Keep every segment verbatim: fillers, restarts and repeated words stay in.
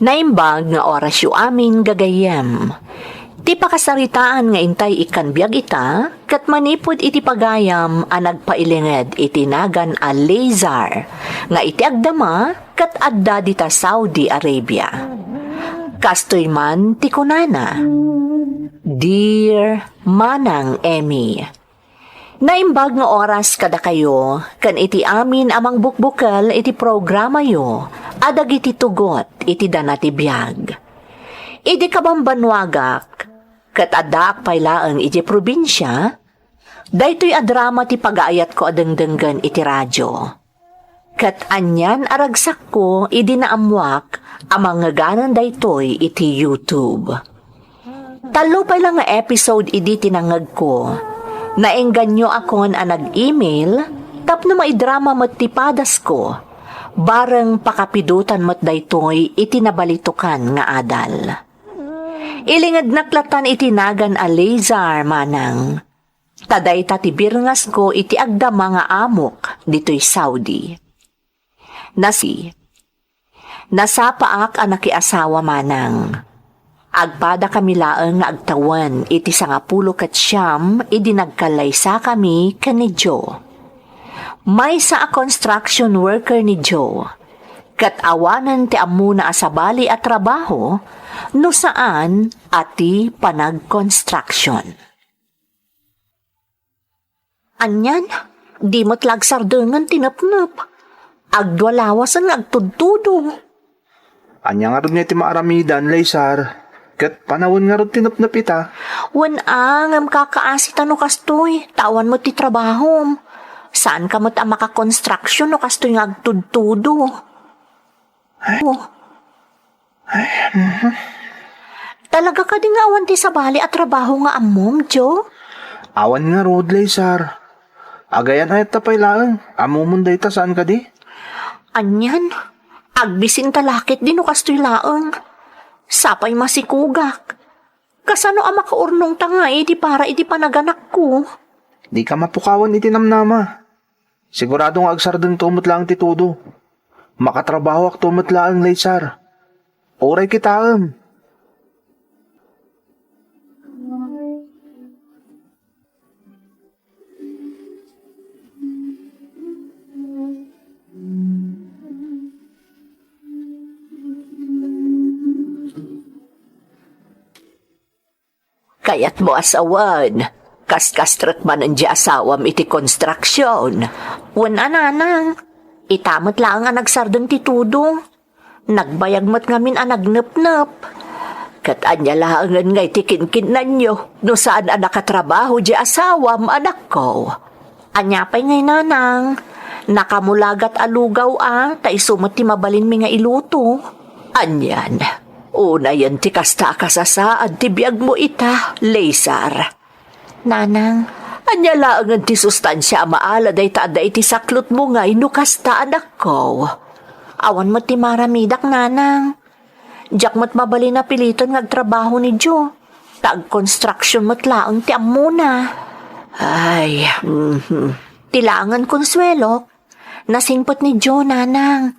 Naimbag nga orasyo amin, gagayyem. Ti pakasaritaan nga intay ikkan biag ita, ket manipud iti pagayam a nagpailinged iti nagan a Lazar, nga iti agdama ket adda dita Saudi Arabia. Kastoy man ti kunana, Dear Manang Emmy, naimbag nga oras kadakayo ken iti amin a mangbukbukel iti programayo a dagiti tugot iti dana ti biag. Idi kabambanuagak, ket addaak pay laeng iti probinsia, daytoy a drama ti pagaayatko a dengdenggen iti radio. Ket anian a ragsakko idi naammoak a mangngeganan daytoy iti YouTube. Tallo pay la nga episode idi ti nangngegko. Naengganyoakon a nag-email tapno maidrama met ti padasko. Bareng pakapidotan met daytoy iti nabalitokan nga adal. Ilingednak latan iti nagan a Lazar, manang. Ta dayta ti birngasko iti agdama nga amok ditoy Saudi. Nasi, nasapaak a nakiasawa, manang. Agpadakami laeng nga agtawen iti sangapulo ket siam idi nagkallaysakami ken ni Joe. Maysa a construction worker ni Joe, ket awanen ti ammona a sabali a trabaho no saan a ti panagkonstruction. Anian, di met la agsardengen ti nepnep. Agdua lawasen nga agtudtudo. Ania ngarud nga iti maaramidan, Laysar? Ket panawen ngarud ti nepnep ita? Wen a, ngem kakaasi ta no kastoy, ta awan met ti trabahom. Saanka met a makakonstruction no kastoy nga agtudtudo. Ay. Oh. Ay, mhm. Talaga kadi nga awan ti sabali a trabaho nga ammom, Joe? Awan ngarud, Laysar. Agayan-ayat ta pay laeng. Ammomon dayta, saan kadi? Anian, agbisin ta la ketdi no kastoy laeng. Sapay masikogak. Kasano a makaurnongta nga idi para iti panaganakko? Dika mapukawan iti namnama. Sigurado nga agsardengto met laeng ti todo. Makatrabahoakto met laeng, Laysar. Uray kitaem. Kayatmo a sawen, kaskastrek manen di asawam iti konstruksion. Wen a, nanang, ita met laeng a nagsardeng ti todo. Nagbayag met ngamin a nagnepnep. Ket ania laengen nga iti kinkinnanyo no saan a nakatrabaho di asawam, anakko? Ania pay ngay, nanang? Nakamulagat a lugaw a, ta isu met ti mabalinmi nga iluto. Anian, unayen ti kasta a kasasaad ti biagmo ita, Laysar. Nanang, ania laengen ti sustansia a maala dayta adda iti saklotmo ngay no kasta, anakko? Awan met ti maramidak, nanang. Diak met mabalin a piliton nga agtrabaho ni Joe. Ta agkonstruksion met laeng ti ammona. Ay, mhm. Ti laengen konsuelok, nasingpet ni Joe, nanang.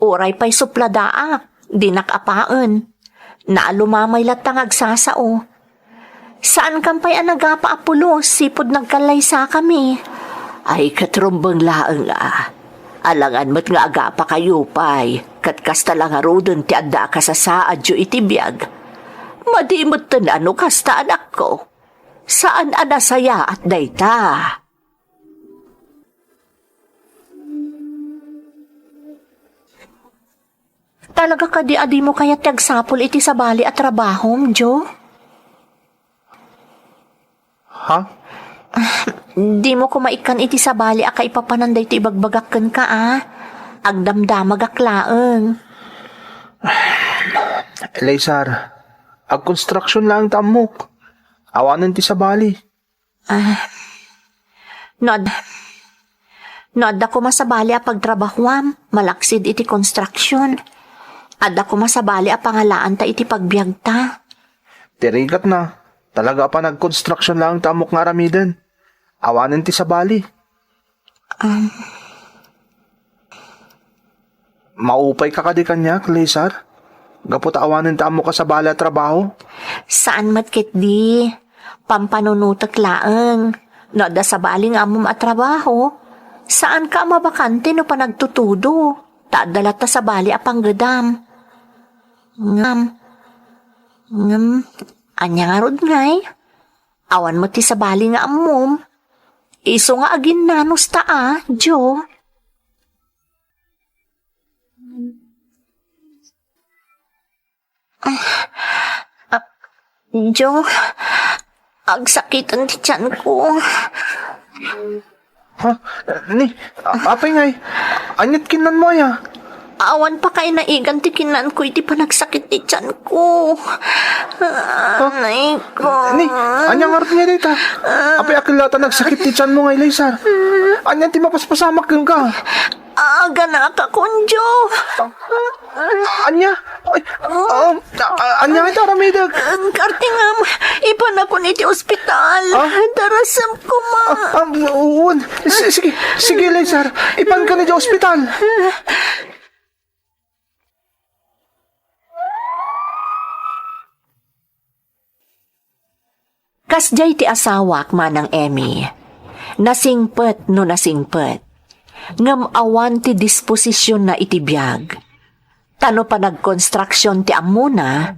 Uray pay supladaak, dinak apaen. Naalumamay latta nga agsasao. Saankan pay a nagapa a pulos sipud nagkallaysakami. Ay, ket rumbeng laeng a. Alangan met nga agapakayo pay, ket kasta la ngaruden ti adda a kasasaadyo iti biag. Madi metten a no kasta, anakko. Saan a nasayaat dayta. Talaga kadi a dimo kayat ti agsapul iti sabali a trabahom, Joe? Ha? Dimo koma ikkan iti sabali a kaipapanan daytoy ibagbagak kenka a. Agdamdamagak laeng. Laysar, agkonstruksion laeng ta ammok. Awanen ti sabali. Ah, no ad-, no adda koma sabali a pagtrabahuam, malaksid iti construction. Adda koma sabali a pangalaanta iti pagbiagta. Ti rigatna, talaga a panagkonstruction laeng ta ammok nga aramiden. Awanen ti sabali. Um, Maupay ka kadi kaniak, Laysar? gapu ta awanen ti ammok a sabali a trabaho? Saan met ketdi. Pampanunotek laeng. No adda sabali nga ammom a trabaho, saanka a mabakante no panagtutudo, ta adda latta sabali a panggedam. Ngem, ngem, ania ngarud ngay? Awan met ti sabali nga ammom. Isu nga aginnanos ta a, Jo. Ah, ah, Jo, agsakiten ti tianko. Ha? Ni, a-, apay ngay? Aniat kinnanmo aya? Awan pa kay naigan ti kinnanko iti panagsakit ti tianko. Ah, Ha? Nay ko. Ni, ania ngarud ngay dayta? Apay a ket la ta nagsakit ti tianmo ngay, Laysar? Ania ti mapaspasamak kenka? Aganakakon, Jo. Ania? Ay, um, a-, a-, ania iti aramidek? Kartingam, ipanakon iti ospital. Ah? Darasem koma. Ah, ah, uwan. Si-, sige, sige, Laysar. Ipanka iti ospital. Kasdiay ti asawak, Manang Emmy. Nasingpet no nasingpet. Ngem awan ti disposisionna iti biag. Ta no panagkonstruksion ti ammona,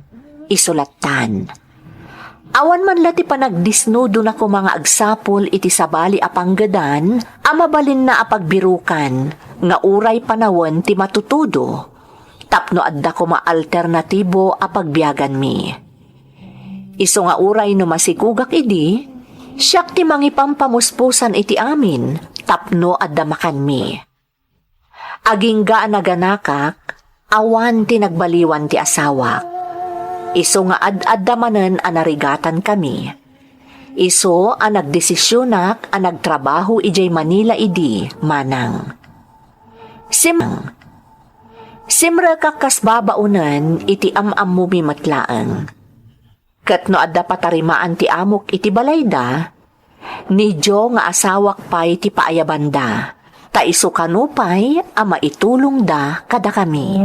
isu lattan. Awan man la ti panagdisnudona koma nga agsapul iti sabali a panggedan a mabalinna a pagbirukan nga uray panawen ti matutudo, tapno adda koma alternatibo a pagbiaganmi. Isu nga uray no masigugak idi, siak ti mangipampamuspusan iti amin tapno adda makanmi. Agingga a naganakak, awan ti nagbaliwan ti asawak. Isu nga ad-adda manen a narigatankami. Isu a nagdesisionak a nagtrabaho idiay Manila idi, Manang. Sim-, simrekak kas babaonen iti am-ammomi met laeng. Ket no adda patarimaan ti amok iti balayda, ni Jo nga asawak pay ti paayabanda, ta isu kano pay a maitulongda kadakami.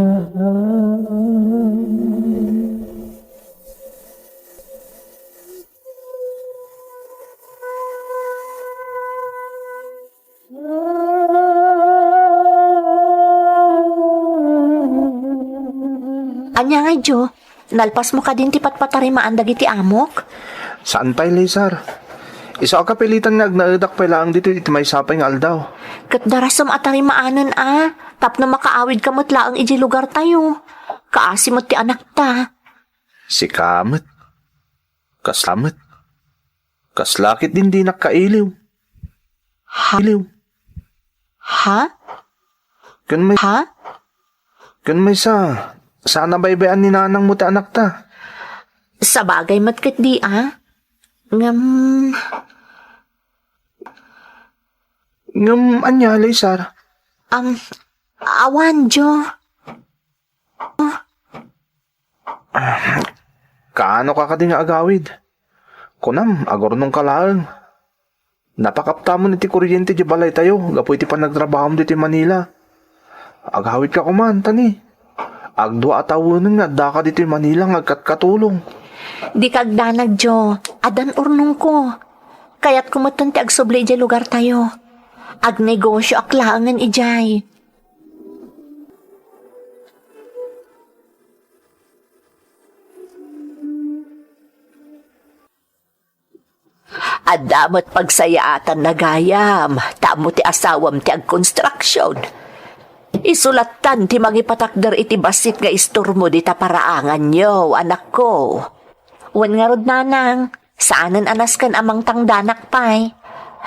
Ania ngay, Jo? Nalpasmo kadin ti patpatarimaan dagiti amok? Saan pay, Laysar. Isu a kapilitan nga agnaedak pay laeng ditoy iti maysa pay nga aldaw. Ket darasem a tarimaanen a, tapno makaawidka met laeng idiay lugartayo. Kaasi met ti anakta. Sika met. Kasla met. Kasla ket din dinak kailiw. Ha? Iliw. Ha? Ken may-, Ha? Ken maysa, saan a baybay-an ni nanangmo ti anakta? Sabagay met ketdi a. Ngem, Ngem ania, Laysar? Am, awan, Jo. Kaano ka kadi nga agawid? Kunam, agurnongka laeng. Napakaptamon iti kuryente di balaytayo gapu iti panagtrabahom ditoy Manila. Agawidka koma, tani. Agdua a tawenen nga addaka ditoy Manila nga agkatkatulong. Dika agdanag, Jo. Addan urnongko. Kayatko metten ti agsubli idiay lugartayo. Agnegosioak laengen idiay. Adda met pagsayaatanna gayam, ta ammo ti asawam ti agkonstruksion. Isu lattan ti mangipatakder iti bassit nga istormo dita paraanganyo, anakko. Wen ngarud, nanang, saanen a nasken a mangtangdanak pay.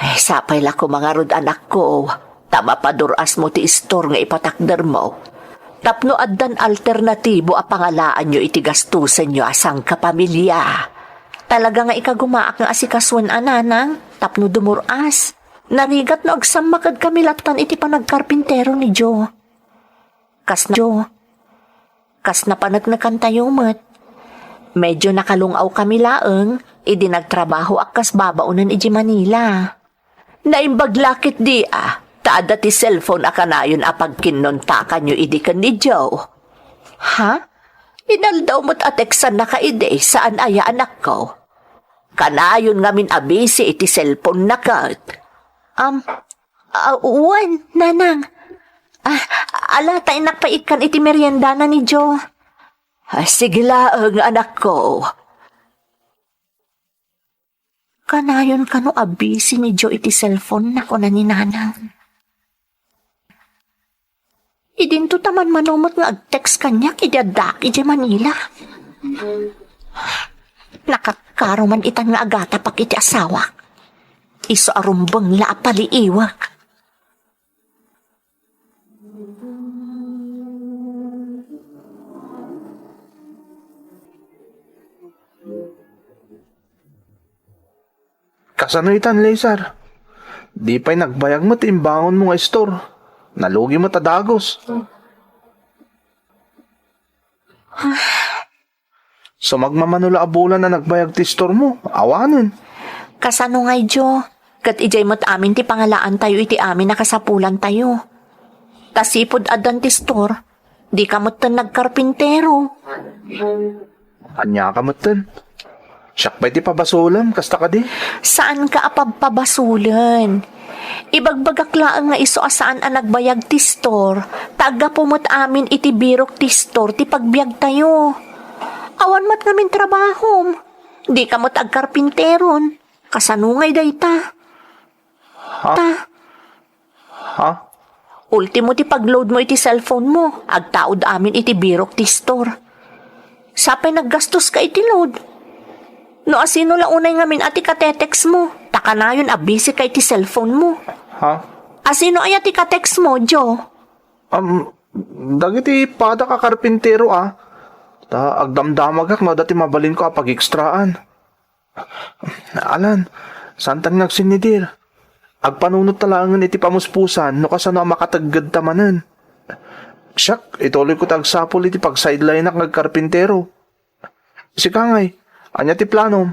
Ay, sapay la koma ngarud, anakko, ta mapadur-asmo ti istor nga ipatakdermo. Tapno addan alternatibo a pangalaanyo iti gastusenyo a sangkapamilya. Talaga nga ikagumaak nga asikasuen a, nanang, tapno dumur-as. Narigat no agsammaked kami lattan iti panagkarpintero ni Jo. Kas na, Jo, kas napaneknekantayo met. Medyo nakalung-aw kami laeng idi nagtrabahoak kas babaonen idi Manila. Naimbag la ketdi a, ta adda ti cellphone a kanayon a pagkinnontakanyo idi ken ni Jo. Ha? Inaldaw met a teksanna ka idi, saan aya, anakko? Kanayon ngamin a busy iti cellphone na ket. Um, ah, wen, nanang. Ah, ala ta innak pay ikkan iti meriendana ni Jo. Ah, sige laeng, anakko. Kanayon kano a busy ni Jo iti cellphone na, kuna ni nanang. Idinto ta manmano met nga ag-text kaniak idi addaak idiay Manila. Nakakaro man itan nga agatapak iti asawak. Isu a rumbeng la a paliiwek. Kasano itan, Lizar? Di pay nagbayag met ti imbangonmo nga istor. Nalugi met a dagus. Sumagmamano la a bulan a nagbayag ti istormo. Awanen. Kasano ngay, Jo? Ket idiay met amin ti pangalaantayo iti amin a kasapulantayo. Ta sipud addan ti istor, dika metten nagkarpintero. Ania ka metten? Siak pay ti pabasolem, kasta kadi? Saanka a pabpabasolen. Ibagbagak laeng nga isu a saan a nagbayag ti istor, ta aggapu met amin iti birok ti istor ti pagbiagtayo. Awan met ngamin trabahom. Dika met agkarpinteron. Kasano ngay dayta? Ha? Ta. Ha? Ultimo ti pag-load mo iti cellphone mo, agtaud amin iti birok ti store. Sapay naggastos ka iti load. No asino la unay ngamin a ti ka-text mo, ta kanayon a busy ka iti cellphone mo. Ha? Asino aya ti ka-text mo, Jo? Um, dagiti padak a karpintero a. Ta agdamdamagak no adda ti mabalinko a pagekstraan. Alan, saantan nga agsinnidir. Agpanunot ta laengen iti pamuspusan no kasano a makateggedta manen. Siak, ituloyko ti agsapul iti pag-sideline-ak nga agkarpintero. Sika ngay, ania ti planom?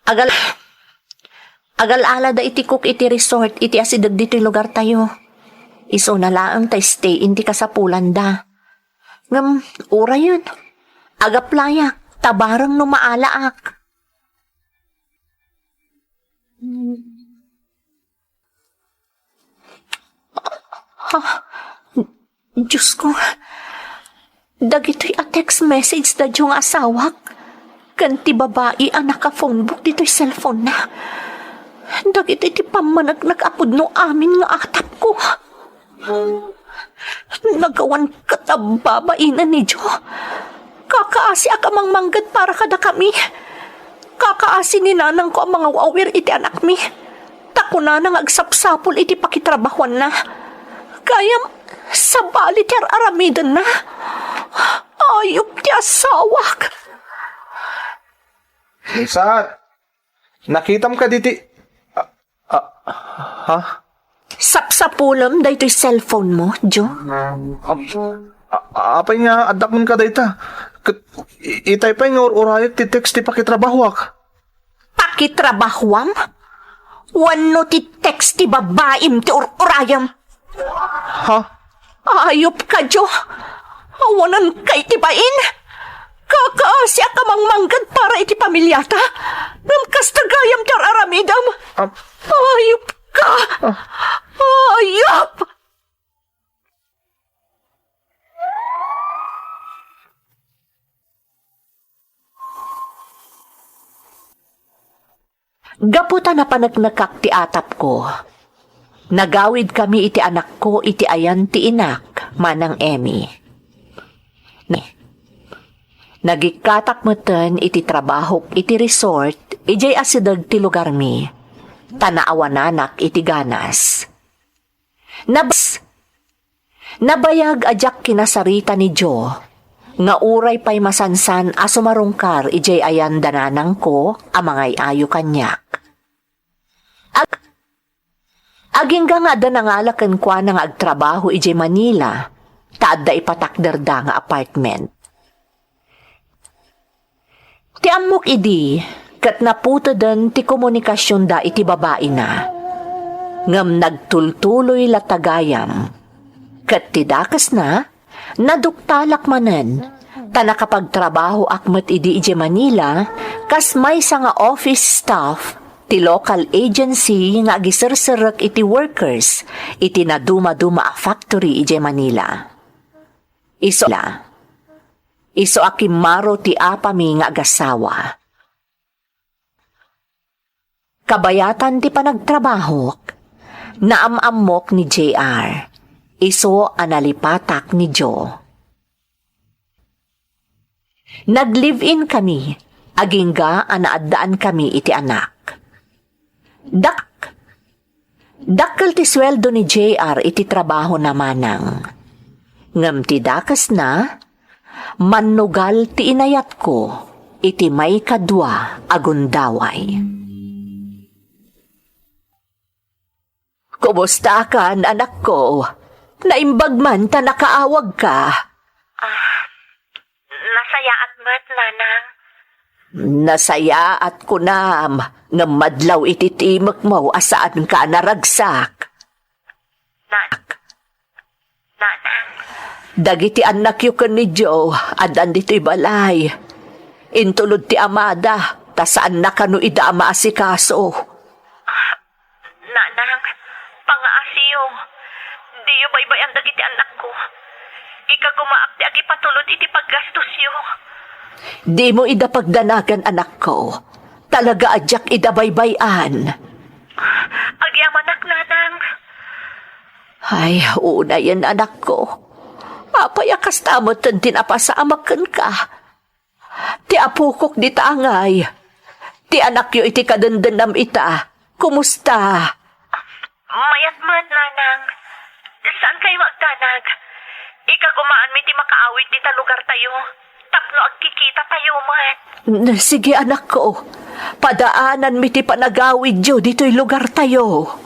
Agal-, agal-alada iti cook iti resort iti asideg ditoy lugartayo. Isuna laeng ta stay-in ti kasapulanda. Ngem, urayen, agaplayak, ta bareng no maalaak. Ah, Diosko, dagitoy a text message da Jo nga asawak, ken ti babai a naka-phonebook ditoy cellphone-na. Dagitoy ti pammaneknek a pudno amin nga atapko. Nagawan ket a babaina ni Jo. Kakaasiak a mangmangged para kadakami. Kakaasi ni nanangko a mangaw-awir iti anakmi. Ta kunana nga agsapsapul iti pakitrabahuanna. Gayam, sabali ti ar-aramidenna. Ayup ti asawak. Lizar, nakitam kadi ti, a, a, ha? Sapsapulem daytoy cellphone mo, Jo? A, a, apay nga addak man kadayta? Ket i-, itay pay nga ur-urayak ti text ti pakitrabahuak. Pakitrabahuam? Wenno ti text ti babaim ti ur-urayam? Ha? Ayup ka, Jo. Awanan ka iti bain. Kakaasiak a mangmangged para iti pamiliata. Ngem kasta gayam ti ar-aramidam. Ah. Ayup ka. Ah. Ayup! Gapu ta napaneknekak ti atapko, nagawidkami iti anakko iti ayan ti inak, Manang Emmy. Ne. Nagikkatak metten iti trabahok iti resort idiay asideg ti lugarmi, ta naawananak iti ganas. Nabas-, nabayag a diak kinasarita ni Jo, nga uray pay masansan a sumarungkar idiay ayan da nanangko a mangay-ayo kaniak. Ag-, agingga nga adda nangala kenkuana nga agtrabaho idiay Manila, ta adda ipatakderda nga apartment. Ti ammok idi, ket naputeden ti komunikasionda iti babaina. Ngem nagtultuloy latta gayam. Ket ti dakesna, Naduktalak manen, ta nakapagtrabahoak met idi idiay Manila kas maysa nga office staff ti local agency nga agiserserrek iti workers iti nadumaduma a factory idiay Manila. Isu, isu a kimmaro ti apami nga agasawa. Kabayatan ti panagtrabahok, naam-ammok ni J R, isu a nalipatak ni Joe. Nag-live-in kami, agingga a naaddaan kami iti anak. Dak-, dakkel ti sueldo ni J R iti trabahona, manang. Ngem ti dakesna, mannugal ti inayatko iti maikadua a gundaway. Kumustakan, anakko? Naimbag man ta nakaawagka. Ah, nasayaat met, nanang. Nasayaat kunam, ngem madlaw iti timekmo a saanka a naragsak. Na-, Nanang. Dagiti annakyo ken ni Joe, addan ditoy balay. Intulod ti amada, ta saanna kano ida a maasikaso. Nanang, pangaasiyo. Diyo baybay-an dagiti annakko. Ikagumaak ti agipatulod iti paggastosyo. Dimo ida pagdanagan, anakko. Talaga a diak ida baybay-an. Agyamanak, nanang. Ay, unayen, anakko. Apay a kasta metten ti napasamak kenka? Ti apokok dita angay. Ti anakyo iti kadendennam ita. Kumusta? Mayat met, nanang. Saankayo nga agdanag? Ikagumaanmi ti makaawid dita lugartayo tapno agkikitatayo met. N-, sige, anakko. Padaananmi ti panagawidyo ditoy lugartayo.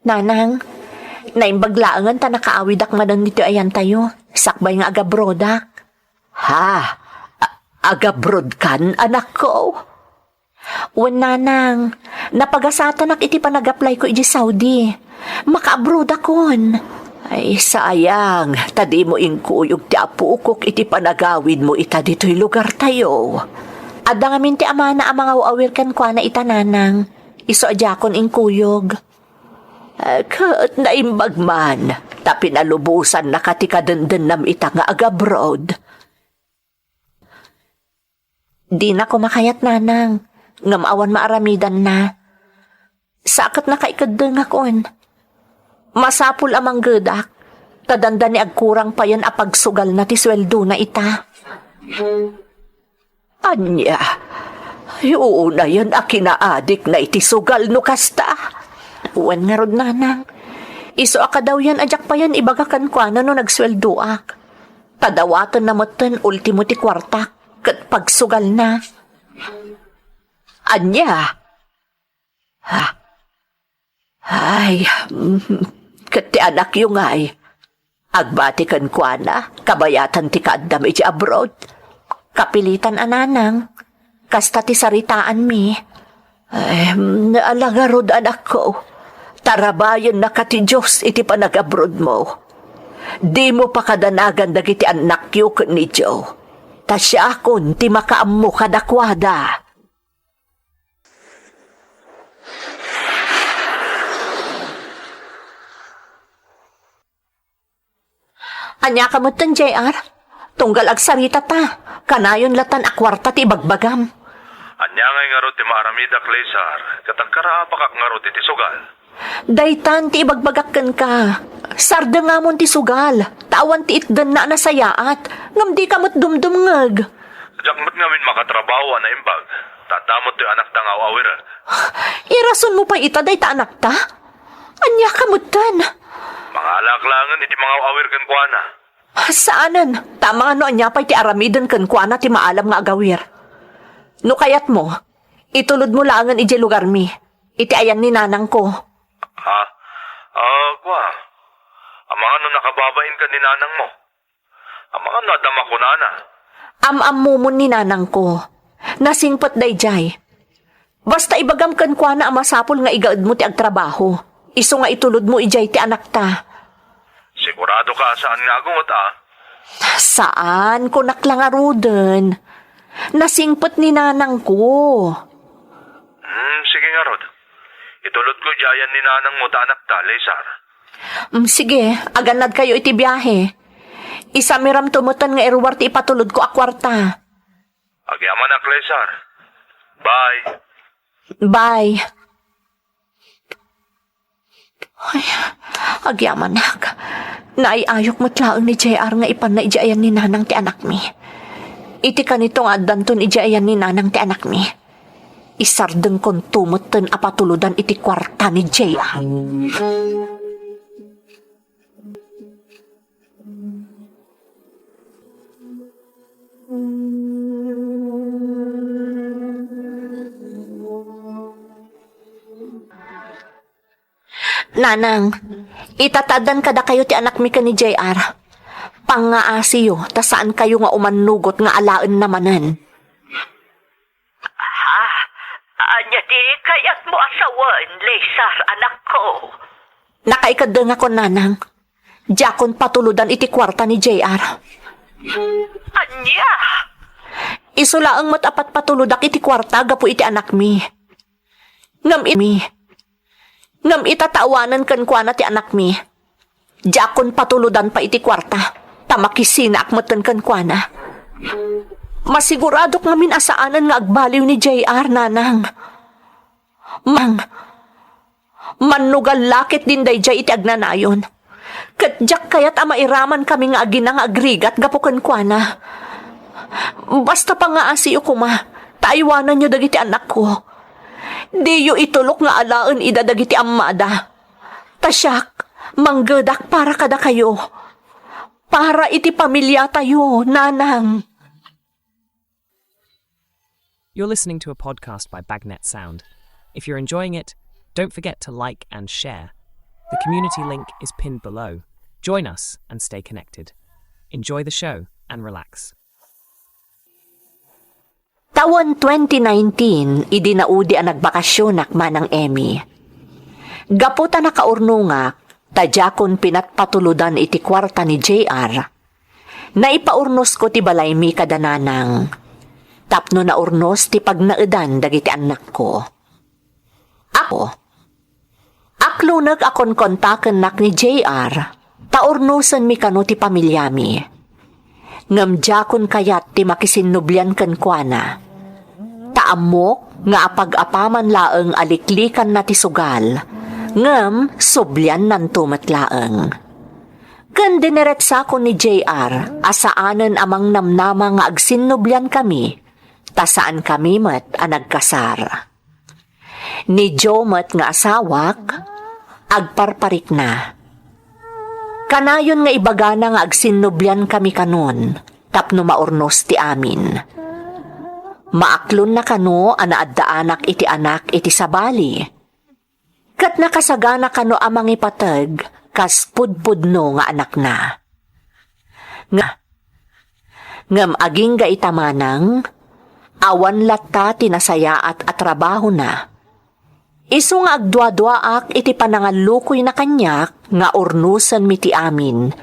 Nanang, naimbag laengen ta nakaawidak manen ditoy ayantayo, sakbay nga agabrodak. Ha? A-, agabrodkan, anakko? Wen, nanang, napagasatanak iti panag-applyko idiay Saudi. Makaabrodakon. Ay, sayang, ta dimo inkuyog ti apokok iti panagawidmo ita ditoy lugartayo. Adda ngamin ti amana a mangaw-awir kenkuana ita, nanang. Isu a diakon inkuyog. Eh, ket naimbag man, ta pinalubosannaka ti kadendennam ita nga agabroad. Dina koma kayat, nanang, ngem awan maaramidanna. Sa ket nakaikeddengakon. Masapul a manggedak, ta dandani agkurang payen a pagsugalna ti sueldona ita. Ania? Ay, unayen a kinaadikna iti sugal no kasta. Wen ngarud, nanang. Isu a kadawyan a diak payen ibaga kenkuana no nagsueldoak. Ta dawatenna metten ultimo ti kuartak ket pagsugalna. Ania? Ha? Ay, mm, ket ti anakyo ngay? Agbati kenkuana, kabayatan ti kaaddam iti abroad. Kapilitan a, nanang. Kasta ti saritaanmi. Ay, mm, ala ngarud, anakko. Tarabayennaka ti Dios iti panagabrodmo. Dimo pakadanagan dagiti annakyo ken ni Joe. Ta siakon ti makaammo kadakuada. Ania ka metten, J R? Tunggal agsarita ta, kanayon latan a kuarta ti ibagbagam. Ania ngay ngarud ti maaramidak, Lazar? Ket agkaraabakak ngarud iti sugal. Daytan ti ibagbagak kenka. Sardengamon ti sugal, ta awan ti itdenna a nasayaat, ngem dika met dumdumngeg. Diak met ngamin makatrabaho a naimbag, ta adda met toy anakta nga aw-awiren. Irasonmo pay ita dayta anakta? Ania ka metten? Mangalaak laengen iti mangaw-awir kenkuana. Saanen, ta amangan no ania pay ti aramiden kenkuana ti maalam nga agawir. No kayatmo, itulodmo laengen idiay lugarmi, iti ayan ni nanangko. Ha? Ah, kua. Amangan no nakababain ken ni nanangmo? Amangan no adda makunana? Am-ammomon ni nanangko. Nasingpet daydiay. Basta ibagam kenkuana a masapul nga igaedmo ti agtrabaho. Isu nga itulodmo idiay ti anakta. Sige, Sigurado ka a saan nga agungot, a? Saan, kunak la ngaruden. Nasingpet ni nanangko. Hmm, sige ngarud. Itulodko idiay ayan ni nanangmo ta anakta, Lezar. Hmm, sige, agannadkayo iti biahe. Isamiramto metten nga iruar ti ipatulodko a kuarta. Agyamanak, Lezar. Bye. Bye. Ay, agyamanak. Naay-ayok met laeng ni J R nga ipanna idiay ayan ni nanang ti anakmi. Iti kanito nga addanton idiay ayan ni nanang ti anakmi, isardengkonto metten a patulodan iti kuarta ni J R. Nanang, ita ta addan kadakayo ti anakmi ken ni J R. Pangngaasiyo ta saankayo nga umannugot nga alaenna manen. Ah, ania ti kayatmo a sawen, Lezar, anakko? Nakaikeddengakon, nanang. Diakon patulodan iti kuarta ni J R. Ania? Isu laeng met a patpatulodak iti kuarta gapu iti anakmi. Ngem it-, mi. Ngem ita ta awanen kenkuana ti anakmi, diakon patulodan pay iti kuarta, ta makisinaak metten kenkuana. Masiguradok ngamin a saanen nga agbaliw ni J R, nanang. Mang, mannugal la ketdin daydiay iti agnanayon. Ket diak kayat a mairamankami nga agina nga agrigat gapu kenkuana. Basta pangngaasiyo koma, ta aywananyo dagiti anakko. Diyo itulok nga alaen ida dagiti ammada. Ta siak, manggedak para kadakayo. Para iti pamiliatayo, nanang. You're listening to a podcast by Bagnet Sound. If you're enjoying it, don't forget to like and share. The community link is pinned below. Join us and stay connected. Enjoy the show and relax. Tawen twenty nineteen, idi naudi a nagbakasyonak, Manang Emmy. Gapu ta nakaurnongak, ta diakon pinatpatulodan iti kuarta ni J R, naipaurnosko ti balaymi kada nanang, tapno naurnos ti pagnaedan dagiti annakko. Ako, aklunek a konkontakennak ni J R, ta urnosenmi kano ti pamiliami. Ngem diakon kayat ti makisinnublian kenkuana. Ta ammok nga apag-apaman laeng a liklikanna ti sugal, ngem subliannanto met laeng. Ken dineretsakon ni J R a saanen a mangnamnama nga agsinnubliankami, ta saankami met a nagkasar. Ni Joe met nga asawak, agparparikna. Kanayon nga ibagana nga agsinnubliankami kanon tapno maurnos ti amin. Maaklonna kano a naaddaanak iti anak iti sabali, ket nakasagana kano a mangipateg kas pudpudno nga anakna. Nga, ngem agingga ita manang, awan latta ti nasayaat a trabahona. Isu nga agduaduaak iti panangallukoyna kaniak nga urnosenmi ti amin,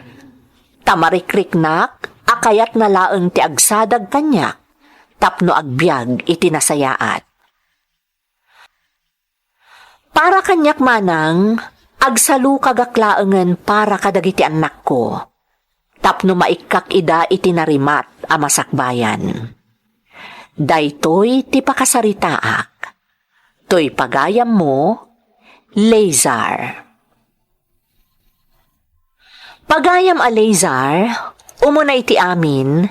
ta marikriknak a kayatna laeng ti agsadag kaniak tapno agbiag iti nasayaat. Para kaniak manang, agsalukagak laengen para kadagiti annakko, tapno maikkak ida iti narimat a masakbayan. Daytoy ti pakasaritaak. Toy pagayammo, Lazar. Pagayam a Lazar, umuna iti amin,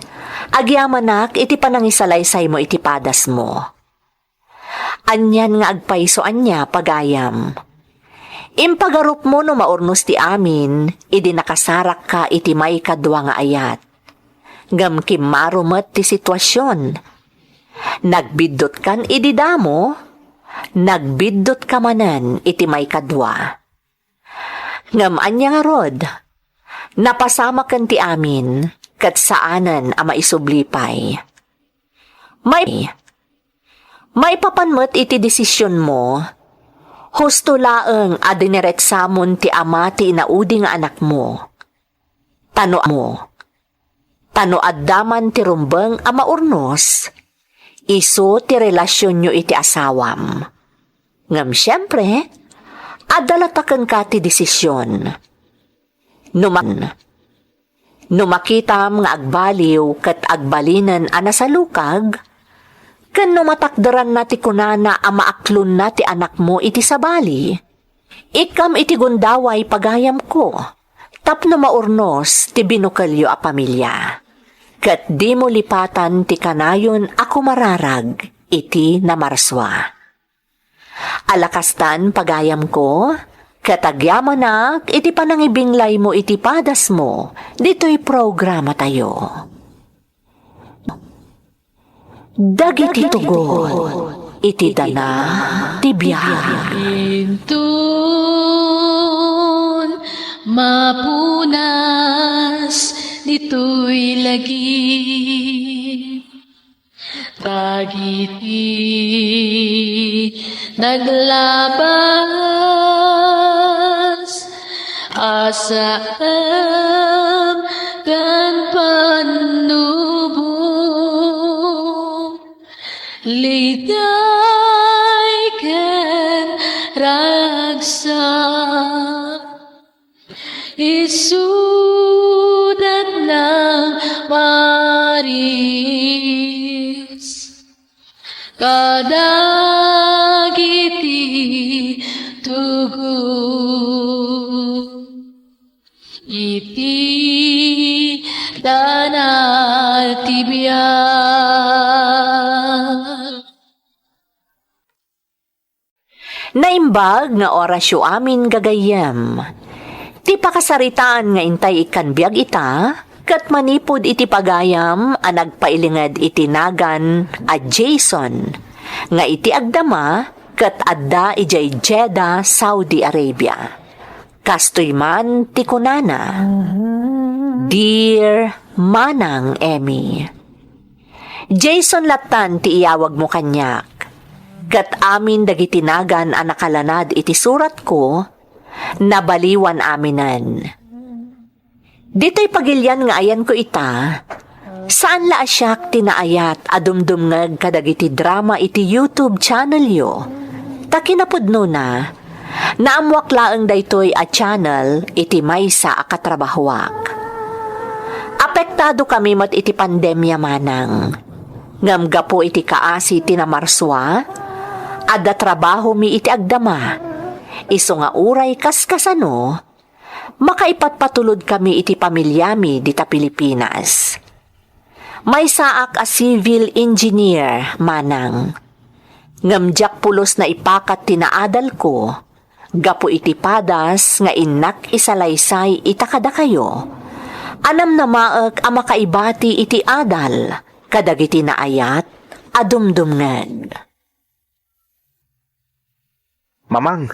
agyamanak iti panangisalaysaymo iti padasmo. Anian nga agpayso ania, pagayam? Impagarupmo no maurnos ti amin, idi nakasarakka iti maikadua nga ayat. Ngem kimmaro met ti situasion. Nagbiddutka idi damo, nagbiddutka manen iti maikadua. Ngem ania ngarud? Napasamaken ti amin, ket saanen a maisubli pay. May, maipapan met iti desisionmo, husto laeng a dineretsamon ti ama ti inaudi nga anakmo. Ta no mo, ta no adda man ti rumbeng a maurnos, isu ti relasionyo iti asawam. Ngem siempre, adda latta kenka ti desisyon. No ma-, no makitam nga agbaliw ket agbalinen a nasalukag, ken no matakderanna ti kunana a maaklonna ti anakmo iti sabali, ikkam iti gundaway pagayamko, tapno maurnos ti binukelyo a pamilia, ket dimo lipatan ti kanayon a kumararag iti namarsua. Alakastan, pagayamko, ket agyamanak iti panangibinglaymo iti padasmo ditoy programatayo. Dagiti tugon iti dana ti biag. Inton mapunas ditoy lagip, dagiti naglabas, asam ken pannubo, ligay ken ragsak. Isudat nang maris kadagiti tugon iti dana ti biag. Naimbag nga orasyo amin, gagayyem. Ti pakasaritaan nga intay ikkan biag ita, ket manipud iti pagayam a nagpailinged iti nagan a Jason, nga iti agdama ket adda idiay Jeddah, Saudi Arabia. Kastoy man ti kunana, "Dear Manang Emmy, Jason lattan ti iyawagmo kaniak, ket amin dagiti nagan a nakalanad iti suratko, nabaliwan aminen. Ditoy pagilian nga ayanko ita, saan la a siak ti naayat a dumdumngeg kadagiti drama iti YouTube channelyo, ta kinapudnona, naammoak laeng daytoy a channel iti maysa a katrabahoak. Apektadokami met iti pandemia, manang. Ngem gapu iti kaasi ti namarsua, adda trabahomi iti agdama. Isu nga uray kaskasano, makaipatpatulodkami iti pamiliami dita Pilipinas. Maysaak a civil engineer, manang. Ngem diak pulos naipakat ti naadalko gapu iti padas nga innak isalaysay ita kadakayo a namnamaek a makaibati iti adal kadagiti naayat a dumdumngeg. Mamang,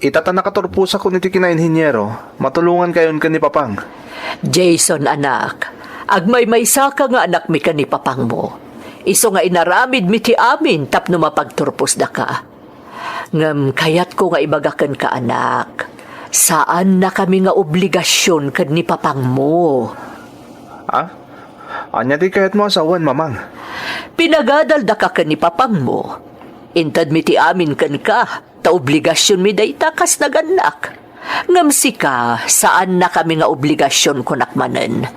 ita ta nakaturposakon iti kinainhiniero, matulongankayon ken ni Papang. Jason, anak, agmaymaysaka nga anakmi ken ni Papangmo. Isu nga inaramidmi ti amin tapno mapagturposdaka. Ngem kayatko nga ibaga kenka, anak, saannakami nga obligasion ken ni Papangmo. Ah? Ania ti kayatmo a sawen, Mamang? Pinagadaldaka ken ni Papangmo. Intedmi ti amin kenka, ta obligasionmi dayta kas nagannak. Ngem sika, saannakami nga obligasion, kunak manen.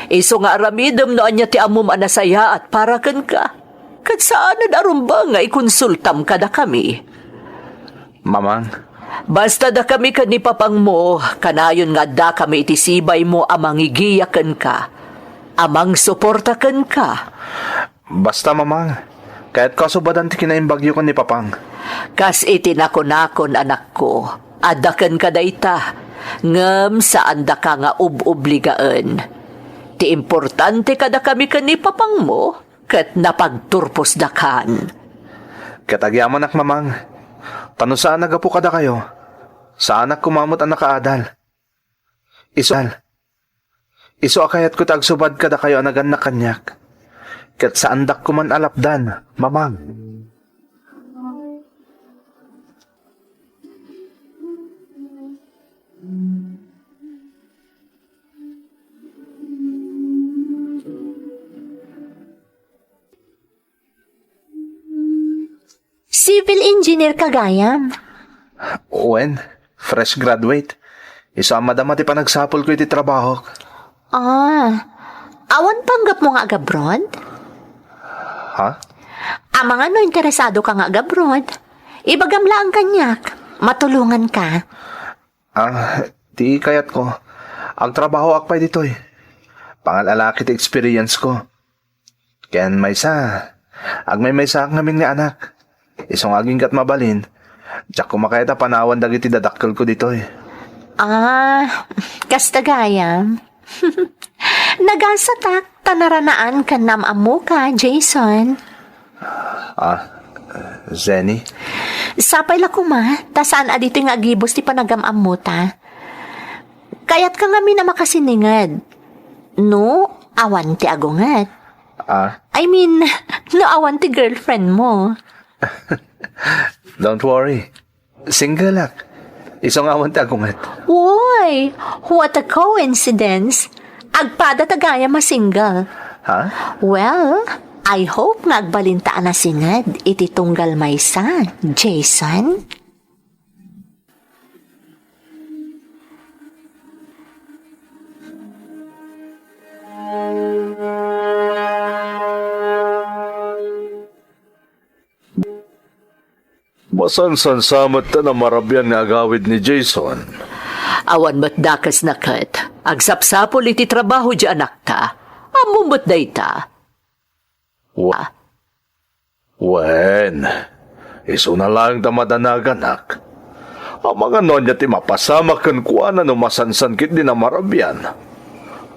Isu nga aramidem no ania ti ammom a nasayaat para kenka. Ket saanen a rumbeng nga ikonsultam kadakami. Mamang. Basta dakami ken ni Papangmo, kanayon nga addakami iti sibaymo a mangigiya kenka, a mangsuporta kenka. Basta, Mamang, kayatko a subadan ti kinaimbagyo ken ni Papang. Kas iti nakunakon, anakko, adda kenka dayta, ngem saandaka nga ub-obligaen. Ti importante kadakami ken ni Papangmo, ket napagturposdakan. Ket agyamanak, Mamang, ta no saan a gapu kadakayo, saanak koma met a nakaadal. Isu, isu a kayatko ti agsubad kadakayo a nagannak kaniak, ket saandak koman a lapdan, Mamang. Civil engineer ka gayam. Wen, fresh graduate. Isu a madama ti panagsapulko iti trabahok. Ah, awan panggepmo nga agabroad? Ha? Amangan no interesado ka nga agabroad. Ibagam laeng kaniak. Matulongan ka. Ah, ti kayatko, agtrabahoak pay ditoy. Pangal-alaki ti experience ko. Ken maysa, agmaymaysaak ngamin nga anak. Isu nga aginggat mabalin, diak koma kayat a panawan dagiti dadakkelko ditoy. Ah, kasta gayam. Nagasatak ta naranaan ken naam-ammoka, Jason. Ah, Zenny? Sapay la koma, ta saan a ditoy nga agibus ti panagam-ammota. Kayatka ngamin a makasininged. No, awan ti agunget. Ah? I mean, no awan ti girlfriend mo. Don't worry. Singleak. Isu nga awan ti agunget. Woy! What a coincidence! Agpada ta gayam a single. Ha? Well, I hope nga agbalinta a nasinged iti tunggal maysa, Jason. Masansan sa met ta namarabian nga agawid ni Jason. Awan met dakesna ket agsapsapul iti trabaho diay anakta. Ammom met dayta. Wa-, wen, isuna laeng ta madanaganak. Amangan no ania ti mapasamak kenkuana no masansan ketdi namarabian.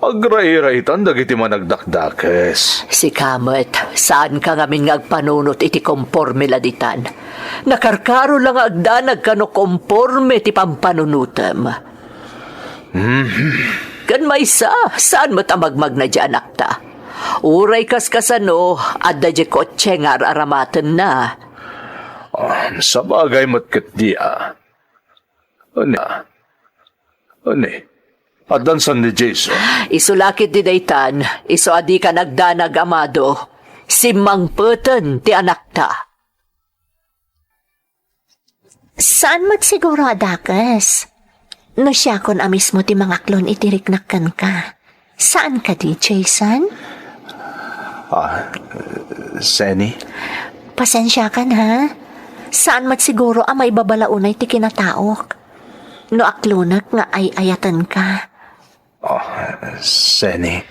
Agrairaitan dagiti managdakdakes. Sika met, saanka ngamin nga agpanunot iti komporme la ditan. Nakarkaro la nga agdanag kano komporme ti pampanunotem. Mhm. Ken maysa, saan met a magmagna diay anakta. Uray kaskasano, adda diay kotse nga ar-aramatenna. Ah, sabagay met ketdi a. Ania? Ania? Addan san ni Jason? Isu la ketdi daytan, isu a dika nagdanag, Amado. Simmangpeten ti anakta. Saan met siguro a dakes. No siakon a mismo ti mangaklon iti riknak kenka. Saan kadi, Jason? Ah, Zenny? Pasensiakan, ha? Saan met siguro a maibabalaw unay ti kinataok. No aklonek nga ay-ayatenka. Oh, Zenny.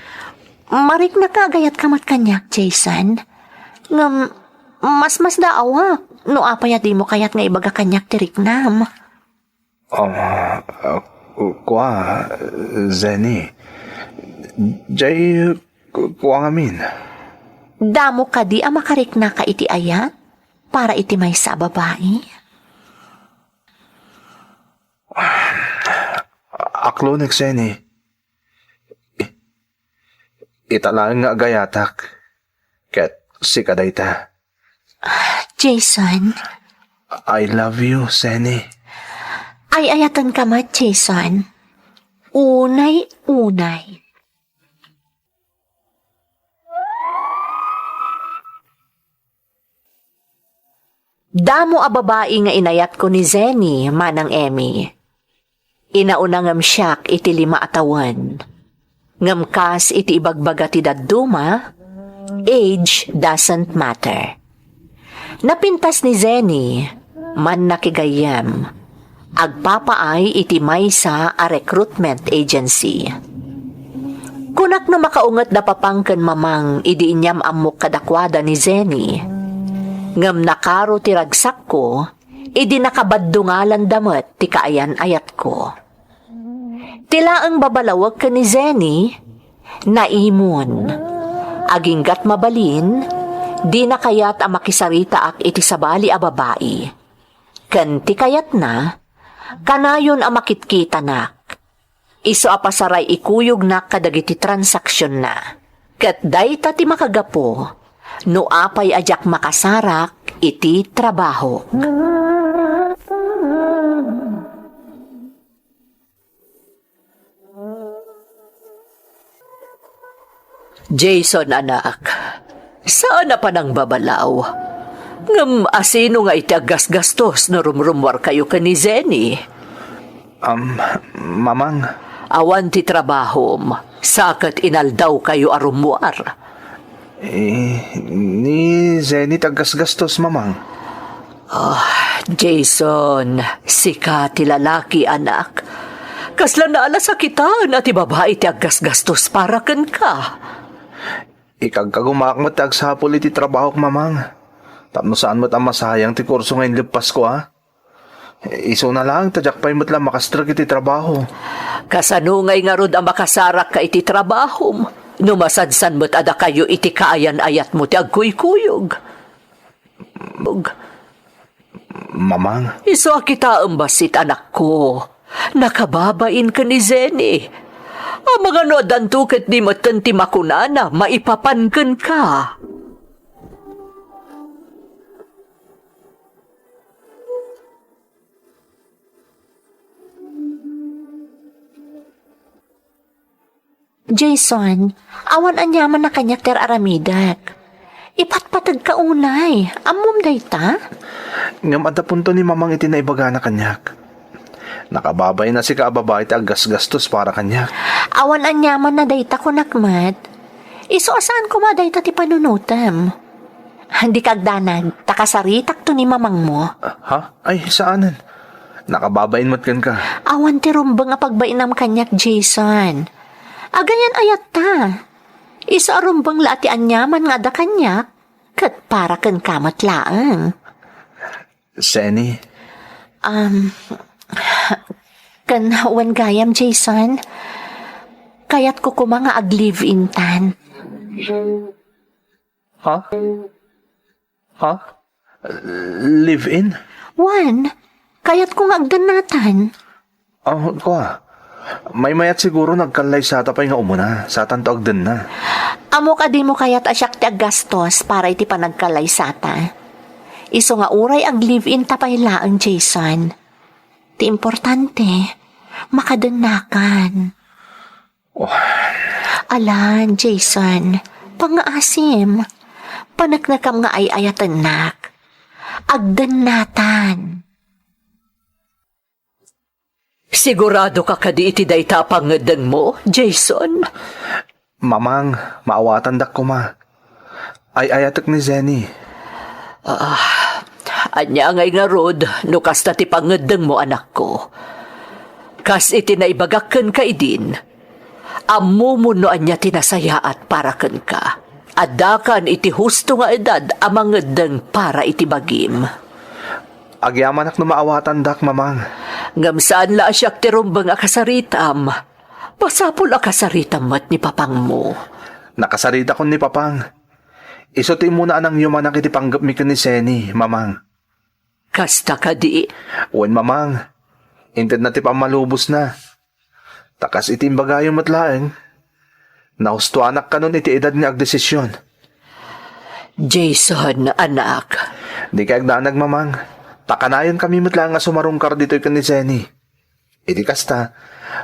Mariknak nga agayatka met kaniak, Jason. Ngem, masmasdaawak no apay a dimo kayat nga ibaga kaniak ti riknam. Oh, ah, kua, Zenny. Jay, ku-, kua ngamin. Damo kadi a makariknaka iti ayat para iti maysa a babai? Aklonek, Zenny. I-, ita laeng nga agayatak. Ket sika dayta. Jason. I love you, Zenny. Ay-ayatenka met, Jason. Unay-unay. Damo a babai nga inayatko ni Zenny, Manang Emmy. Inauna ngem siak iti lima a tawen. Ngem kas iti ibagbaga ti dadduma, age doesn't matter. Napintas ni Zenny, mannakigayyem, agpapaay iti maysa a recruitment agency. Kunak no makaungetda papang ken mamang idi inyam-ammok kadakuada ni Zenny. Ngem nakaro ti ragsakko idi nakabaddungalanda met ti kaayan-ayatko. Ti laeng babalawek ken ni Zenny, naimon. Aginggat mabalin, dina kayat a makisaritaak iti sabali a babai. Ken ti kayatna, kanayon a makitkitanak. Isu a pasaray ikuyognak kadagiti transaksionna. Ket dayta ti makagapu no apay a diak makasarak iti trabaho. Jason, anak, saan a panangbabalaw. Ngem asino nga iti aggasgastos no rumrummuarkayo ken ni Zenny? Um, Mamang. Awan ti trabahom, sa ket inaldawkayo a rummuar. Eh, ni Zenny ti aggasgastos, Mamang. Ah, Jason, sika ti lalaki, anak. Kasla naalas a kitaen a ti babai ti aggasgastos para kenka. Ikagkagumaak met ti agsapul iti trabahok, Mamang. Tapno saan met a masayang ti kurso nga inleppasko, a? Isuna laeng ta diak pay met la makastrek iti trabaho. Kasano ngay ngarud a makasarakka iti trabahom no masadsan met a dakayo iti kaayan-ayatmo ti agkuykuyog? Mamang. Isu a kitaem bassit, anakko. Nakababain ken ni Zenny. Amangan no addanto ket di metten ti makunana maipapan kenka. Jason, awan aniamanna kaniak ti ar-aramidek. Ipatpategka unay. Ammom dayta? Ngem adda punto ni Mamang iti naibagana kaniak. Nakababain a sika a babai ti aggasgastos para kaniak. Awan aniamanna dayta, kunak met. Isu a saan koma dayta ti panunotem. Dika agdanag, ta kasaritakto ni mamangmo. Ha? Ay, saanen. Nakababain met kenka. Awan ti rumbeng a pagbainam kaniak, Jason. Agayan-ayatta. Isu a rumbeng la a ti aniaman nga adda kaniak, ket para kenka met laeng. Zenny. Um, ken wen gayam, Jason, kayatko koma nga ag-live-in-tan. Ha? Ha? Live-in? Wen, kayatko nga agdennatan. Ah, kua. Maymayat siguro no agkallaysata pay nga umuna, satanto agdenna. Ammok a dimo kayat a siak ti aggastos para iti panagkallaysata. Isu nga uray ag-live-in-ta pay laeng, Jason. Ti importante, makadennakan. Oh. Alan, Jason, pangngaasim. Paneknekam nga ay-ayatennak. Agdennatan. Sigurado ka kadi iti dayta a pangngeddengmo, Jason? Mamang, maawatandak koma. Ay-ayatek ni Zenny. Ah, ania ngay ngarud no kasta ti pangngeddengmo, anakko? Kas iti naibagak kenka idin, ammomon no ania ti nasayaat para kenka. Addakan iti husto nga edad a mangeddeng para iti bagim. Agyamanak no maawatandak, Mamang. Ngem saan la a siak ti rumbeng a kasaritam. Masapul a kasaritam met ni papangmo. Nakasaritakon ni Papang. Isu ti immuna a nangyumanak iti panggepmi ken ni Zenny, Mamang. Kasta kadi? Wen, Mamang. Intedna ti pammalubosna. Ta kas iti imbagayo met laeng, nahustoanak kanon iti edad nga agdesision. Jason, anak. Dika agdanag, Mamang. Ta kanayonkami met laeng a sumarungkar ditoy ken ni Zenny. Iti kasta,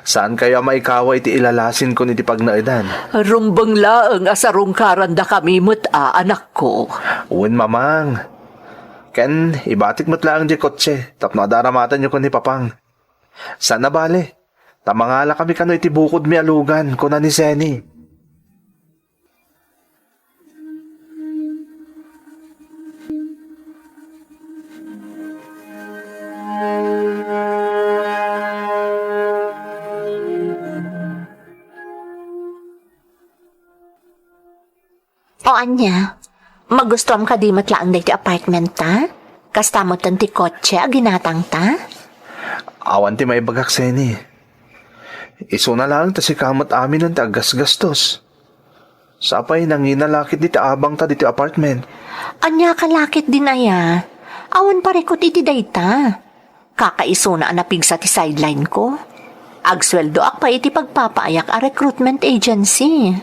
saankayo a maikawa iti ilalasin kon iti pagnaedan. Rumbeng laeng a sarungkarandakami met a, anakko. Wen, Mamang. Ken ibatik met laeng diay kotse tapno adda aramatenyo ken ni Papang. Saan a bale, ta mangalakami kano iti bukodmi a lugan, kuna ni Zenny. O ania, magustuam kadi met laeng daytoy apartment ta? Kasta metten ti kotse a ginatangta? Awan ti maibagak, Zenny. Isuna laeng ta sika met aminen ti aggasgastos. Sapay nangina la ketdi ti abangta ditoy apartment. Ania ka la ketdin aya? Awan parikut iti dayta. Kakaisuna a napigsa ti sideline ko. Agsueldoak pay iti pagpapaayak a recruitment agency.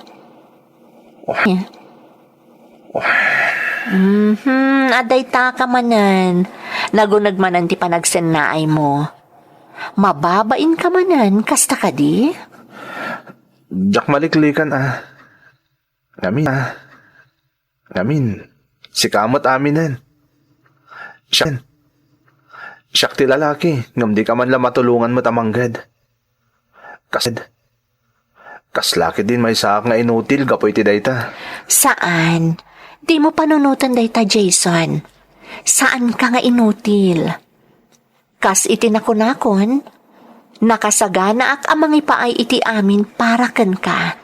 Mhm, adayta ka manen. Naguneg manen ti panagsennaaymo. Mababain ka manen, kasta kadi? Diak maliklikan a. Ngamin, a. Ngamin, sika met aminen. Siak, siak ti lalaki, ngem dika man la matulongan met a mangged. Kas-, kasla ketdin maysaak nga inutil gapu iti dayta. Saan. Dimo panunoten dayta, Jason. Saanka nga inutil. Kas iti nakunakon, nakasaganaak a mangipaay iti amin para kenka.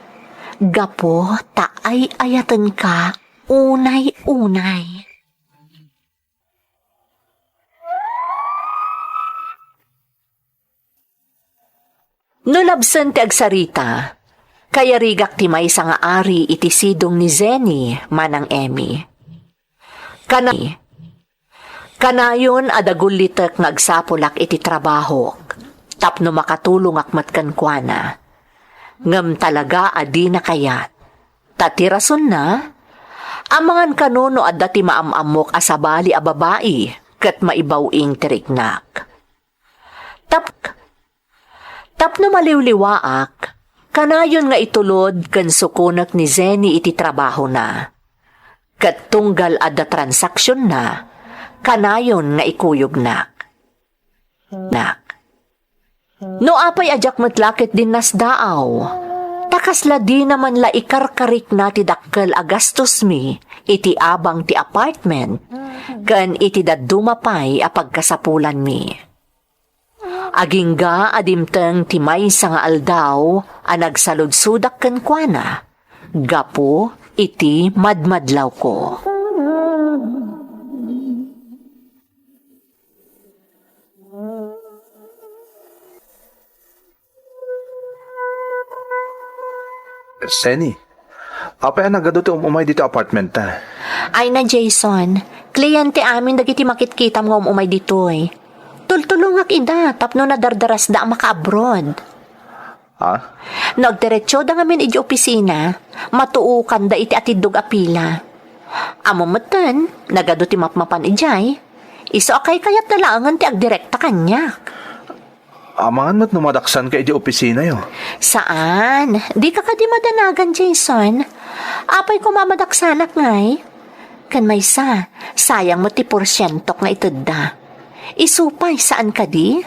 Gapu ta ay-ayatenka unay-unay. No labsen ti agsarita, kayarigak ti maysa nga ari iti sidong ni Zenny manang Emmy. Kana-, kanayon a dagullitek nga agsapulak iti trabahok tapno makatulongak met kenkuana. Ngem talaga a dina kayat. Ta ti rasonna, amangan kano no adda ti maam-ammok a sabali a babai ket maibaw-ing ti riknak. Tap-, tapno maliwliwaak, kanayon nga itulod ken sukonek ni Zenny iti trabahona. Ket tunggal adda transaktionna, kanayon nga ikuyognak. Nak. No apay a diak met la ketdin nasdaaw, ta kasla dina man la ikarkarikna ti dakkel a gastosmi iti abang ti apartment ken iti dadduma pay a pagkasapulanmi. Agingga a dimteng ti maysa nga aldaw a nagsaludsodak kenkuana gapu iti madmadlawko. Zenny, apay a nagadu ti um-umay ditoy apartment ta? Ay na, Jason. Kliyente amin dagiti makitkitam nga um-umay ditoy. Tultulongak ida tapno nadardarasda a makaabroad. Ah? No agdiretsoda ngamin idiay opisina, matuokanda iti atiddog a pila. Ammom metten, nagadu ti mapmapan idiay. Isu a kaykayatda laengen ti agdirekta kaniak. Amangan met no madaksanka idiay opisinayo. Saan. Dika kadi madanagan, Jason. Apay koma a madaksanak ngay? Ken maysa, sayang met ti porsientok nga itedda. Isu pay, saan kadi?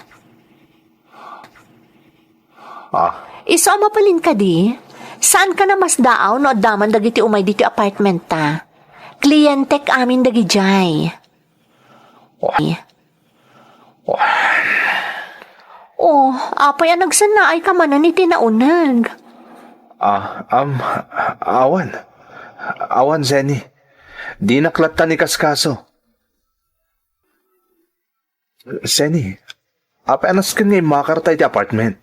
Ah. Isu a mabalin kadi, saanka a masdaaw no adda man dagiti umay ditoy apartment ta. Kliyentek amin dagidiay. Oh. Oh. Oh, apay a nagsannaayka manen iti nauneg? Ah, am, awan. Awan, Zenny. Dinak latta ni kaskaso. Zenny, apay a nasken nga immakarta iti apartment?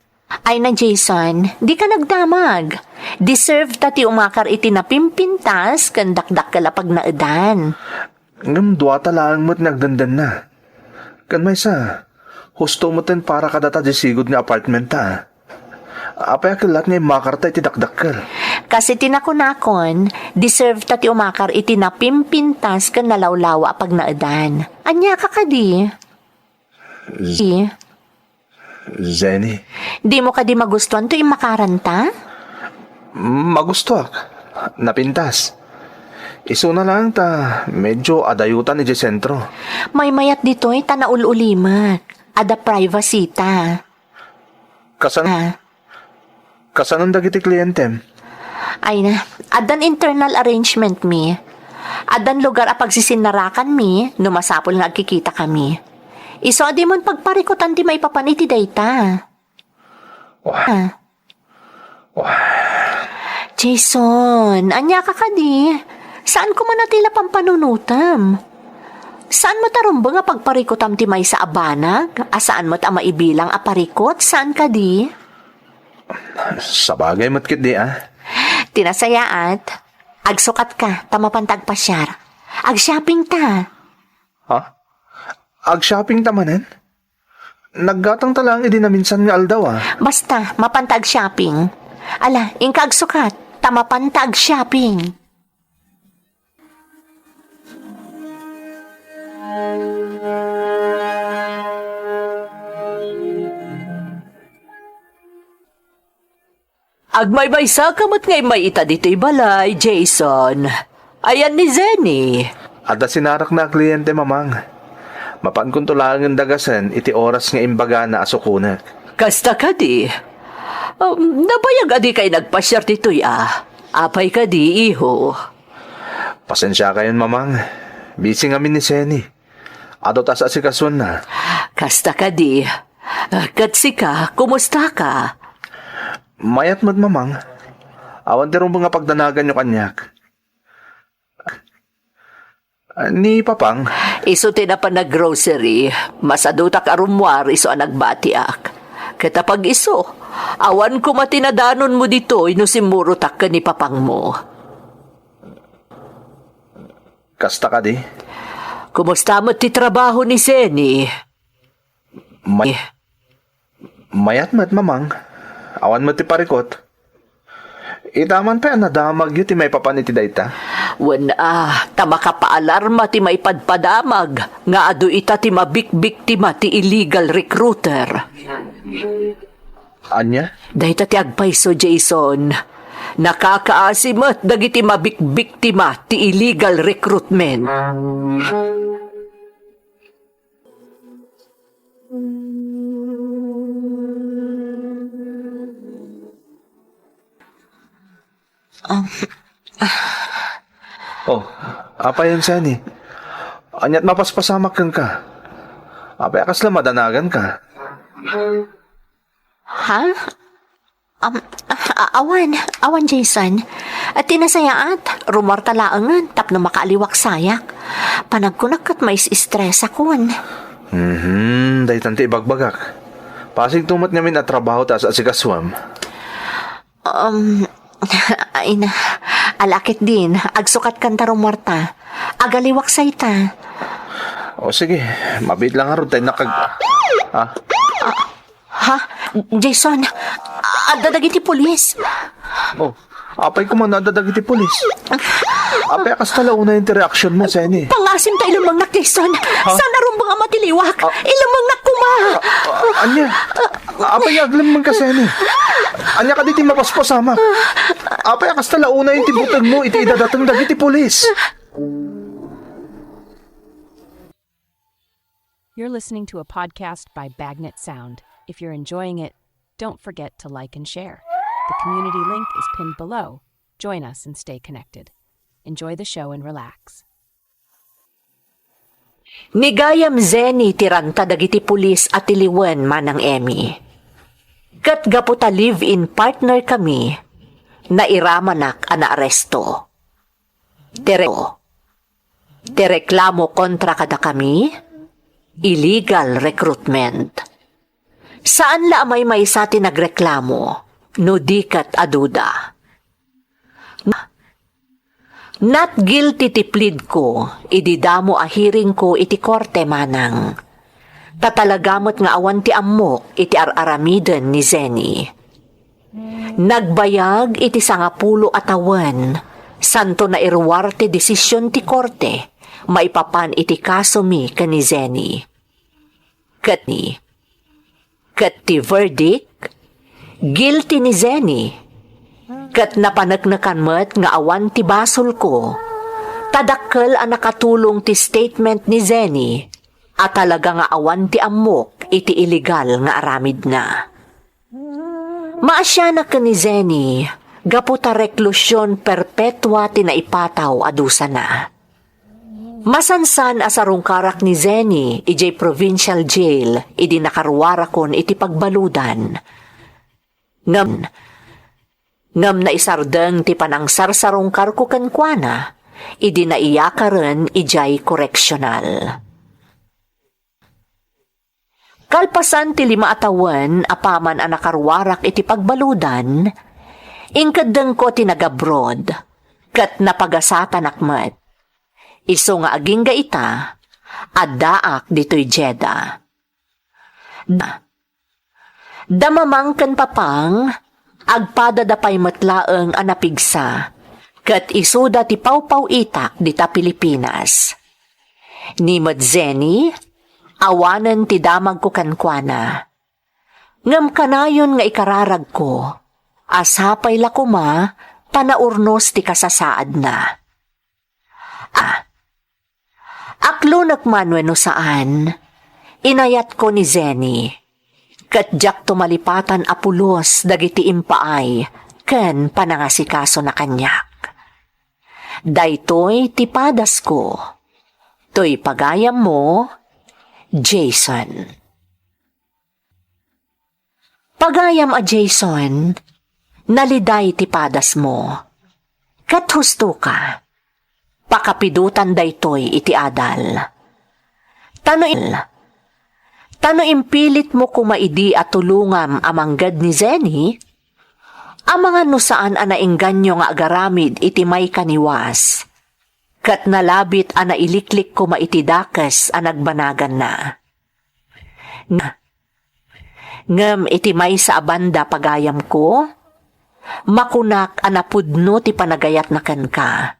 Ay na, Jason, dika nagdamag. Deserve ta ti umakar iti napimpintas ken dakdakkel a pagnaedan. Ngem duata laeng met nga agdandanna. Ken maysa, husto metten para kadata diay sigud nga apartment ta. Apay a kellat nga immakarta iti dakdakkel? Kas iti nakunakon, deserve ta ti umakar iti napimpintas ken nalawlawa a pagnaedan. Aniaka kadi? Z-, Zenny. Dimo kadi magustuan toy immakaranta? Magustuak. Napintas. Isuna laeng ta medyo adayutan idiay sentro. Maymayat ditoy ta naul-ulimek. Adda privacy ta. Kasan-, Ah. Kasanon dagiti klientem? Ay na, addan internal arrangement mi. Addan lugar a pagsisinnarakan mi no masapul nga agkikita kami. Isu a dimon pagparikutan ti maipapan iti dayta. Wah. Ah. Wah. Jason, aniaka kadi? Saan koma a ti la pampanunotem? Saan met a rumbeng a pagparikutam ti maysa a banag a saan met a maibilang a parikut, saan kadi? Sabagay met ketdi, ah. Ti nasayaat, agsukatka ta mapanta agpasiar. Agshopping ta. Ha? Agshopping ta manen? Naggatangta laeng idi naminsan nga aldaw, ah. Basta, mapanta agshopping. Ala, inka agsukat, ta mapanta agshopping. Agmaymaysaka met nga immay ita ditoy balay, Jason. Ayan ni Zenny. Adda sinarakna a kliente, Mamang. Mapankonto laengen dagasen iti oras nga imbagana a sukonek. Kasta kadi? Um, nabayag a dikay nagpasiar ditoy a. Apay kadi, iho? Pasensiakayon, Mamang. Busy ngamin ni Seni. Adu ta sa asikasuenna. Kasta kadi? Ah, ket sika, kumusta ka? Mayat met, Mamang. Awan ti rumbeng a pagdanaganyo kaniak. Ah, ni Papang? Isu ti napan nag-grocery. Masadutak a rummuar isu a nagbatiak. Ket apag isu, awan koma ti nadanonmo ditoy no simmurotak ken ni Papangmo. Kasta kadi? Kumusta met ti trabaho ni Seni? May-, mayat met, Mamang. Awan met ti parikot. Ita man pay a nadamagyo ti maipapan iti dayta? Wen a, ta makapaalarma ti maipadpadamag nga adu ita ti mabikbiktima ti illegal recruiter. Ania? Dayta ti agpayso, Jason. Nakakaasi met dagiti mabikbiktima ti illegal recruitment. Um, Oh, apay, Seni? Aniat mapaspasamak kenka? Apay a kasla madanaganka? Ha? Um, a-, awan, awan, Jason. At ti nasayaat, rummuarta laengen tapno makaaliwak sayak. Panagkunak ket mais-stressakon. Mhm, daytan ti ibagbagak. Pasigto met ngamin a trabaho ta as-asikasuem. Um, ay na, ala ketdin, agsukatkan ta rummuarta. Agaliwak sayta. O sige, mabiit lang ngarud ta innak ag-, ah? Ha? Jason, adda dagiti pulis. Oh, apay koma no adda dagiti pulis? Apay a kasta la unayen ti reaksionmo, Seni? Pangasim ta ilemmengnak, Jason. Ha? Saan a rumbeng a matiliwak. Ah. Ilemmengnak koma. Ah, ah, ania? Apay nga aglemmengka, Seni? Ania kadi ti mapaspasamak? Apay a kasta la unayen ti butegmo iti idadateng dagiti pulis? You're listening to a podcast by Bagnet Sound. If you're enjoying it, don't forget to like and share. The community link is pinned below. Join us and stay connected. Enjoy the show and relax. Ni gayam Zenny ti ranta dagiti pulis a tiliwen, Manang Emmy. Ket gapu ta live-in partner kami, nairamanak a naaresto. Ti re-, ti reklamo kontra kadakami, illegal recruitment. Saan la a maymaysa ti nagreklamo, no di ket aduda. Not guilty ti plead ko idi damo a hearing ko iti korte, Manang. Ta talaga met nga awan ti ammok iti ar-aramiden ni Zenny. Nagbayag iti sangapulo a tawen, santo nairuar ti desisyon ti korte maipapan iti kasomi ken ni Zenny. Ket ni, ket ti verdict, guilty ni Zenny. Ket napaneknekan met nga awan ti basolko. Ta dakkel a nakatulong ti statement ni Zenny a talaga nga awan ti ammok iti illegal nga aramidna. Maasianak ken ni Zenny gapu ta reclusion perpetua ti naipataw a dusana. Masansan a sarungkarak ni Zenny idiay provincial jail idi nakaruarakon iti pagbaludan. Ngem, ngem naisardeng ti panangsarsarungkarko kenkuana idi naiyakaren idiay koreksional. Kalpasan ti lima a tawen apaman a nakaruarak iti pagbaludan, inkeddengko ti nag-abroad, ket napagasatanak met. Isu nga agingga ita, addaak ditoy Jeddah. Da, da Mamang ken Papang, agpadada pay met laeng a napigsa, ket isuda ti pawpaw-itak dita Pilipinas. Ni met Zenny, awanen ti damagko kenkuana. Ngem kanayon nga ikararagko, a sapay la koma panaurnos ti kasasaadna. Ah, Aklonek man wenno saan, inayatko ni Zenny, ket diakto malipatan a pulos dagiti impaay ken panangasikasona kaniak. Daytoy ti padasko. Toy pagayammo, Jason. Pagayam a Jason, naliday ti padasmo. Ket husto ka. Pakapidotan daytoy iti adal. Ta no il-, ta no impilitmo koma idi a tulongam a mangged ni Zenny, amangan no saan a naengganyo nga agaramid iti maikaniwas, ket nalabit a nailiklik koma iti dakes a nagbanaganna. Nga, ngem iti maysa a banda, pagayamko, makunak a napudno ti panagayatna kenka.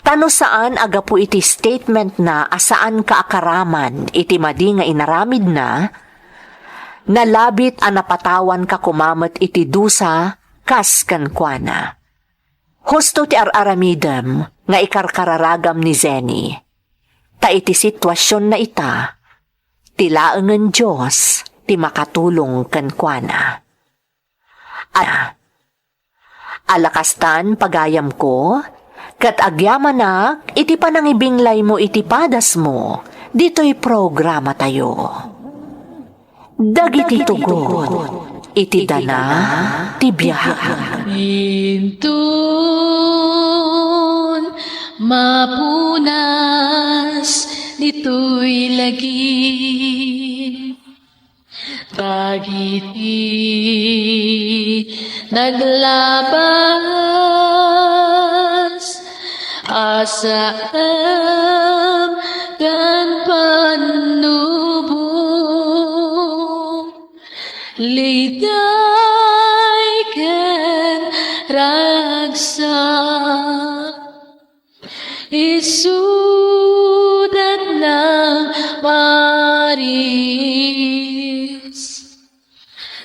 Ta no saan a gapu iti statementna a saanka a karaman iti madi nga inaramidna, nalabit a napatawanka koma met iti dusa kas kenkuana. Husto ti ar-aramidem nga ikarkararagam ni Zenny. Ta iti situasionna ita, ti laengen Dios ti makatulong kenkuana. A, ala kastan, pagayamko, ket agyamanak iti panangibinglaymo iti padasmo ditoy programatayo. Dagiti tugot iti dana ti biag. Inton mapunas ditoy lagip, dagiti naglabas a saan ken pannubo, liday ken ragsak. Isudat nang maris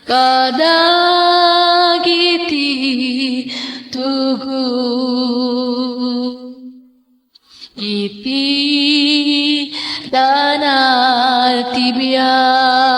kadagiti tugot iti dana ti biag.